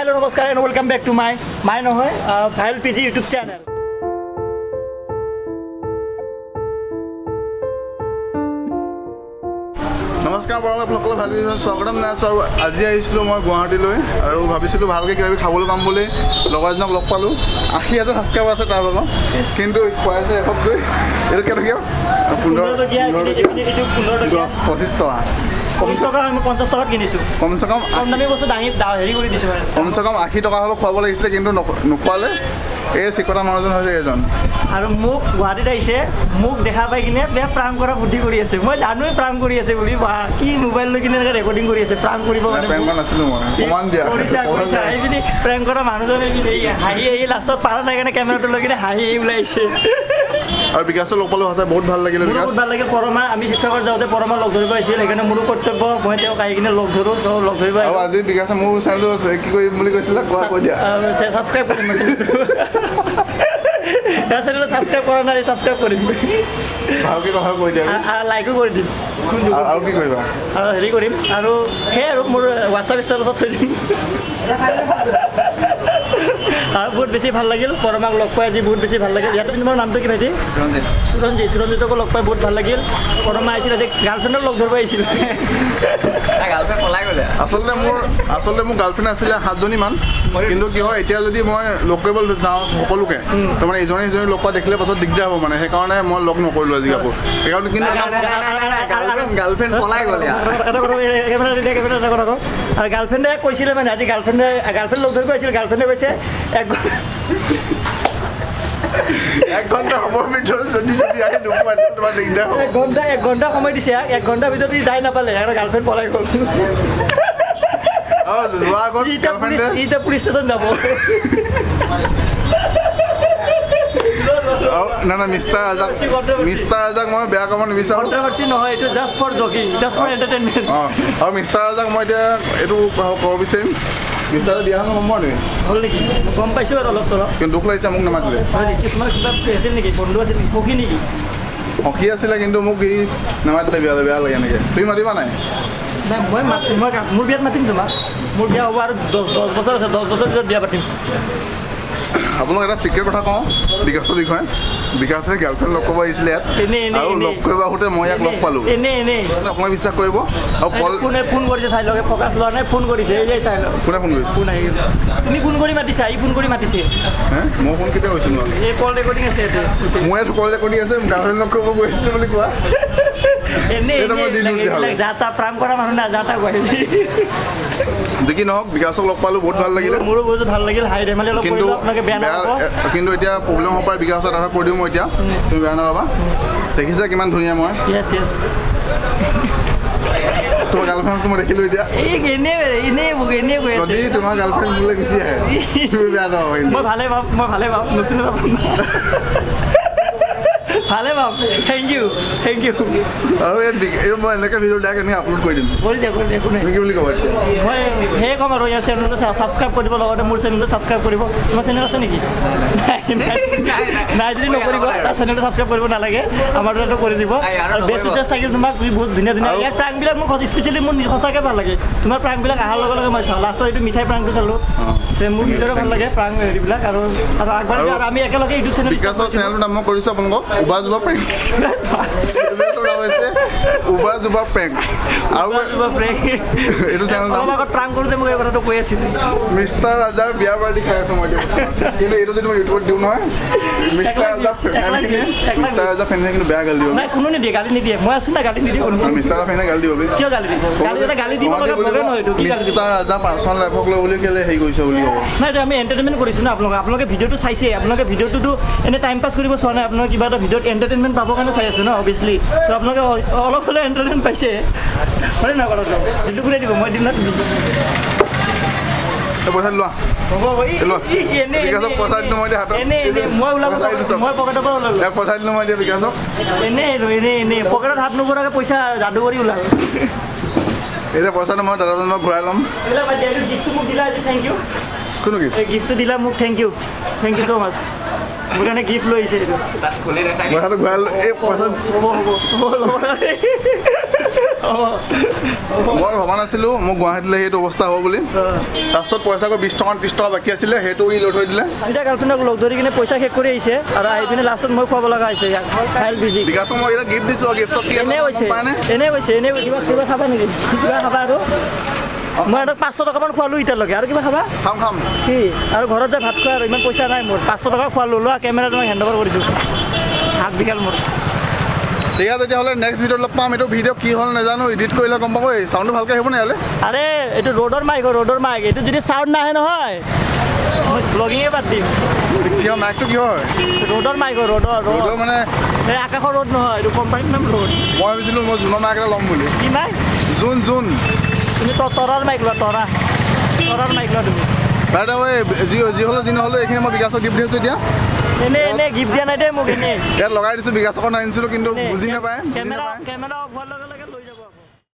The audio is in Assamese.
হেল্ল' নমস্কাৰ and welcome back to my my নহয় ভাইল পি জি ইউটিউব চেনেল। নমস্কাৰ বৰং আপোনালোকক ভাল স্বাগতম জনাইছোঁ। আৰু আজি আহিছিলোঁ মই গুৱাহাটীলৈ আৰু ভাবিছিলোঁ ভালকৈ কিবা কিবি খাবলৈ পাম বুলি। লগৰ এজনক লগ পালোঁ, 80,000 ছাবস্ক্ৰাইবাৰ আছে তাৰ ভাগৰ, কিন্তু খুৱাইছে এশতকৈ। এইটো কেইটকীয়া? 15। 15 টকীয়া। এইটো 15 টকীয়া। 10, 25 টকা। 25 টকা, মই 50 টকাত কিনিছোঁ। কমচে কম কম দামী বস্তু দাঙি হেৰি কৰি দিছোঁ মানে। কমচে কম 80 টকা হ'লেও খুৱাব লাগিছিলে, কিন্তু নোখোৱালে। এই চিকটা মানুহজন হৈছে এজন। আৰু মোক গুৱাহাটীত আহিছে, মোক দেখা পাই কিনে বেয়া প্ৰাং কৰা বুদ্ধি কৰি আছে। মই জানোৱেই প্ৰাং কৰি আছে বুলি। বা কি মোবাইল লৈ কিনে এনেকৈ ৰেকৰ্ডিং কৰি আছে প্ৰাং কৰিব মানে। প্ৰেম কৰা নাছিলোঁ মই, অকণমান দিয়া। কৰিছা, কৰিছা। আহি পিনি প্ৰেং কৰা মানুহজনে এই হাঁহি আহি লাষ্টত পাৰা নাই কাৰণে কেমেৰাটো লৈ কিনে হাঁহি আহি ওলাই আহিছে। আৰু বিকাশক লগ পালোঁ, সঁচাই বহুত ভাল লাগিলে। মোৰো বিকাশ বহুত ভাল লাগিল। পৰমা, আমি শিৱসাগৰ যাওঁতে পৰমা লগ ধৰিব আহিছিল, সেইকাৰণে মোৰো কৰ্তব্য মই তেওঁক আহি কিনে লগ ধৰোঁ। ত' লগ ধৰিব। আৰু আজি বিকাশে মোৰ চেনেলটো আছে, কি কৰিম বুলি কৈছিলে, কোৱা, কৈ দিয়া। ছাবস্ক্ৰাইব কৰিম। মই চেনেলটো ছাবস্ক্ৰাইব কৰা নাই, ছাবস্ক্ৰাইব কৰিম। ভালকৈ কথা কৈ দিয়া। লাইকো কৰি দিম। আৰু কি কৰিবা? আৰু হেৰি কৰিম আৰু সেয়াই, আৰু মোৰ হোৱাটছআপ ষ্টেটাছত থৈ দিম। আৰু বহুত বেছি ভাল লাগিল পৰমাক লগ পাই আজি, বহুত বেছি ভাল লাগিল। ইয়াতে তোমাৰ নামটো কি ভাইটি? সুৰঞ্জিত। সুৰঞ্জিতকো লগ পাই বহুত ভাল লাগিল। পৰমা আহিছিল আজি, গাৰ্লফ্ৰেণ্ডক লগ ধৰিব আহিছিল। আচলতে মোৰ গাৰ্লফ্ৰেণ্ড আছিলে 7জনীমান, কিন্তু কি হয়, এতিয়া যদি মই লগ কৰিবলৈ যাওঁ সকলোকে, তাৰমানে ইজনে সিজনে লগ পোৱা দেখিলে পাছত দিগদাৰ হ'ব মানে, সেইকাৰণে মই লগ নকৰিলোঁ আজি কাপোৰ সেইকাৰণে। কিন্তু গাৰ্লফ্ৰেণ্ড পলাই গ'ল। এটা কথা, কেমেৰা, এটা কথা কওঁ। আৰু গাৰ্লফ্ৰেণ্ডে কৈছিলে মানে আজি গাৰ্লফ্ৰেণ্ড লগ ধৰিব আহিছিল, গাৰ্লফ্ৰেণ্ডে কৈছে এক এক ঘণ্টা সময়ৰ ভিতৰত যদি আহি নোপোৱা, তোমাৰ দিগদাৰ হ'ব। এক ঘণ্টা সময় দিছে, এক ঘণ্টাৰ ভিতৰত যদি যাই নাপালে আৰু গাৰ্লফ্ৰেণ্ড পলাই গ'ল। অঁ, যোৱা আগত এতিয়া পুলিচ গাৰ্লফ্ৰেণ্ডে এতিয়া পুলিচ ষ্টেচন যাব। না না, মিষ্টাৰ ৰাজাক, মিষ্টাৰ ৰাজাক মই বেয়া কামত নিবিচাৰোঁ। কণ্ট্ৰভাৰ্চি নহয় এইটো, just for joking, just for entertainment. অঁ, আৰু মিষ্টাৰ ৰাজাক মই এতিয়া এইটো ক'ব বিচাৰিম, মিষ্টাৰ বিয়া হ'ল, গম পোৱা তুমি? হ'ল নেকি? গম পাইছোঁ আৰু অলপ চলপ। কিন্তু দুখ লাগিছে, মোক নামাতিলে। হয় নেকি? তোমাৰ কিবা আছিল নেকি? বন্ধু আছিল নেকি? সখী নেকি? সখী আছিলে, কিন্তু মোক ই নামাতিলে, বেয়া বেয়া লাগে এনেকৈ। তুমি মাতিবা নাই? নাই, মই মাতিম। মই মোৰ বিয়াত মাতিম তোমাক। মোৰ বিয়া হ'ব আৰু 10 বছৰ আছে, 10 বছৰ পিছত বিয়া পাতিম। আপোনাক এটা চিক্ৰেট কথা কওঁ বিকাশৰ বিষয়ে। বিকাশে গাৰ্লফ্ৰেণ্ড লগ কৰিব আহিছিলে ইয়াত এনেই, এনেই, আৰু এনেই। লগ কৰিব আহোঁতে মই ইয়াক লগ পালোঁ। এনেই এনেই। আপোনাক বিশ্বাস কৰিব আৰু কল কোনে ফোন কৰিছে চাই লওক। ফকাচ লোৱা নাই, ফোন কৰিছে, এই যে চাই লওক। কোনে ফোন কৰিছে? ফোন আহি গ'ল। তুমি ফোন কৰি মাতিছা, ই ফোন কৰি মাতিছে। হে, মই ফোন কেতিয়া কৰিছোঁ নহ'লে? এই কল ৰেকৰ্ডিং আছে ইয়াতে। মোৰ ইয়াত কল ৰেকৰ্ডিং আছে, গাৰ্লফ্ৰেণ্ড লগ কৰিব গৈছিলোঁ বুলি কোৱা। এনেই। এইটো মই দি দিওঁ এইবিলাক তেতিয়াহ'লে। এইবিলাক যা তা প্ৰাং কৰা মানুহ না, যা তা কয়। যি কি নহওক, বিকাশক লগ পালোঁ, বহুত ভাল লাগিলে। মোৰো বহুত ভাল লাগিল। হাঁহি ধেমালি অলপ কিন্তু কৰিলোঁ, আপোনালোকে বেয়া নাপাব। কিন্তু এতিয়া প্ৰব্লেম হ'ব পাৰে বিকাশৰ, এটা কৈ দিওঁ মই এতিয়া, তুমি বেয়া নাপাবা। দেখিছা কিমান ধুনীয়া মই? য়েছ। তোমাৰ গাৰ্লফ্ৰেণ্ডক মই দেখিলোঁ এতিয়া। এই এনেই এনেই, মোক এনেই কৈ আছে। যদি তোমাৰ গাৰ্লফ্ৰেণ্ড মোলৈ গুচি আহে, তুমি বেয়া নাপাবা কিন্তু। মই ভালে পাম, মই ভালে পাম। নতুন এটা পাম, ভালে পাম। Thank you, thank you. আৰু ইয়াত এইটো মই এনেকৈ ভিডিঅ' ডাইৰেক্ট এনেকৈ আপলোড কৰি দিম। কৰি দিয়া, কৰি দিয়া, একো নাই। তুমি কি বুলি ক'বা এতিয়া? মই সেয়ে ক'ম আৰু ইয়াৰ চেনেলটো ছাবস্ক্ৰাইব কৰিব, লগতে মোৰ চেনেলটো ছাবস্ক্ৰাইব কৰিব। তোমাৰ চেনেল আছে নেকি? নাই নাই নাই যদি নকৰিব, তাৰ চেনেলটো ছাবস্ক্ৰাইব কৰিব নালাগে, আমাৰ তাতো কৰি দিব। আৰু বেষ্ট উইচেছ থাকিল তোমাক। তুমি বহুত ধুনীয়া ধুনীয়া ইয়াৰ প্ৰাংবিলাক মোক স্পেচিয়েলি মোৰ সঁচাকৈ ভাল লাগে। তোমাৰ প্ৰাংবিলাক অহাৰ লগে লগে মই চাওঁ। লাষ্টত এইটো মিঠাই প্ৰাংটো চালোঁ। তে মোৰ নিজৰো ভাল লাগে প্ৰাং হেৰিবিলাক আৰু আৰু আগবাঢ়ি আৰু আমি একেলগে ইউটিউব চেনেল বিকাশৰ চেনেলটোৰ নাম মই কৰিছোঁ আপোনালোকক উবা জুবা প্ৰেংক। চেনেলটোৰ নাম হৈছে উবা জুবা প্ৰেংক। আৰু এইটো চেনেল নাম অলপ আগত প্ৰাং কৰোঁতে মোক এই কথাটো কৈ আছিল। মিষ্টাৰ ৰাজাৰ বিয়া পাৰ্টি খাই আছোঁ মই এতিয়া। কিন্তু এইটো যদি মই ইউটিউবত দিওঁ নহয়, মিষ্টাৰ ৰাজাৰ ফেনখিনিয়ে, মিষ্টাৰ ৰাজাৰ ফেনখিনিয়ে কিন্তু বেয়া গালি দিব। নাই, কোনো নিদিয়ে, গালি নিদিয়ে। মই আছোঁ না, গালি নিদিয়ে কোনো। মিষ্টাৰ ৰাজাৰ ফেনে গালি দিব বে। কিয় গালি দিব? গালি এটা গালি দিব লগা ভগে নহয় এইটো। কি গালি দিব? মিষ্টাৰ ৰাজা পাৰ্চনেল লাইফক লৈ বুলি কেলে হেৰি কৰিছ বুলি ক'ব। নাই, এইটো আমি এণ্টাৰটেইনমেণ্ট কৰিছোঁ না আপোনালোকে। আপোনালোকে ভিডিঅ'টো চাইছে, আপোনালোকে ভিডিঅ'টোতো এনে টাইম পাছ কৰিব চোৱা নাই। আপোনালোকে কিবা এটা ভিডিঅ'ত এণ্টাৰটেইনমেণ্ট পাবৰ কাৰণে চাই আছে ন, অভিয়াছলি। চ' আপোনালোকে অলপ হ'লেও এণ্টাৰটেইনমেণ্ট পাইছে, হয়নে নহয় কথাটো? দিলটো কোনে দিব? মই দিম না তুমি? এই পইচা লোৱা। হ'ব হ'ব, ই লোৱা। ই এনেই। বিকাশক পইচা দিলোঁ মই এতিয়া হাতত। এনেই এনেই, মই ওলাব পইচা দিছোঁ চব। মই পকেটৰ পৰা ওলালোঁ। ইয়াক পইচা দিলোঁ মই এতিয়া বিকাশক। এনেই এনেই এনেই, পকেটত হাত নপৰাকৈ পইচা যাদু কৰি ওলাল। এতিয়া পইচাটো মই দাদাজনক ঘূৰাই ল'ম। এইবিলাক বাদ দিয়া, এইটো গিফ্টটো মোক দিলা আজি, thank U. কোনটো গিফ্ট? এই গিফ্টটো দিলা মোক, thank you, thank you so much. মোৰ কাৰণে গিফ্ট লৈ আহিছে এইটো। তাত খুলি দেখাই। পইচাটো ঘূৰাই এই পইচা হ'ব হ'ব হ'ব, ল'ব। মই ভবা নাছিলোঁ মোক গুৱাহাটীলৈ সেইটো অৱস্থা হ'ব বুলি। লাষ্টত পইচা গৈ 20 টকা 30 টকা বাকী আছিলে, সেইটো ই লৈ থৈ দিলে। এতিয়া গাৰ্লফ্ৰেণ্ডক লগ ধৰি কিনে পইচা শেষ কৰি আহিছে আৰু আহি পিনে লাষ্টত মই খুৱাব লগা হৈছে ইয়াক। ফাইল বিজি। বিকাশক মই এতিয়া গিফ্ট দিছোঁ আৰু গিফ্টত কি আছে এনে গম কৈছে। পায়নে? এনে কৈছে, এনে কিবা কিবা খাবা নেকি? কিবা খাবা? আৰু মই সিহঁতক 500 টকামান খোৱালোঁ এতিয়ালৈকে। আৰু কিবা খাবা? খাম, খাম। কি আৰু ঘৰত যাই ভাত খোৱা আৰু ইমান পইচা নাই মোৰ। 500 টকা খোৱালোঁ, লোৱা কেমেৰা, তোমাক হেণ্ড অভাৰ কৰিছোঁ। হাত বিশাল মোৰ। ঠিক আছে, তেতিয়াহ'লে নেক্সট ভিডিঅ'ত লগ পাম। এইটো ভিডিঅ' কি হ'ল নাজানো, এডিট কৰিলে গম পাব। এই চাউণ্ডটো ভালকৈ আহিব নাই ইয়ালৈ? আৰে, এইটো ৰ'ডৰ মাইক হয়, ৰ'ডৰ মাইক। এইটো যদি চাউণ্ড নাহে নহয়, মই ব্লগিঙে বাদ দিম। কিয়, মাইকটো কিহৰ হয়? ৰ'ডৰ মাইক হয়, ৰ'ডৰ ৰ'ড। ৰ'দৰ মানে? এই আকাশৰ ৰ'দ নহয়, এইটো কোম্পানীৰ নাম ৰ'ড। মই ভাবিছিলোঁ মই জোনৰ মাইক এটা ল'ম বুলি। কি মাইক? জোন, জোন। তুমি তৰাৰ মাইক লোৱা, তৰা, তৰাৰ মাইক লোৱা তুমি। বাই the ৱে, যি যি হ'লেও যি নহ'লেও এইখিনি মই বিকাশক গিফ্ট দিছোঁ এতিয়া। এনেই এনেই গিফ্ট দিয়া নাই দেই মোক, এনেই। ইয়াত লগাই দিছোঁ, বিকাশক আনিছিলোঁ, কিন্তু বুজি নাপায়, বুজি কেমেৰা নাপায়। কেমেৰা অফ হোৱাৰ লগে লগে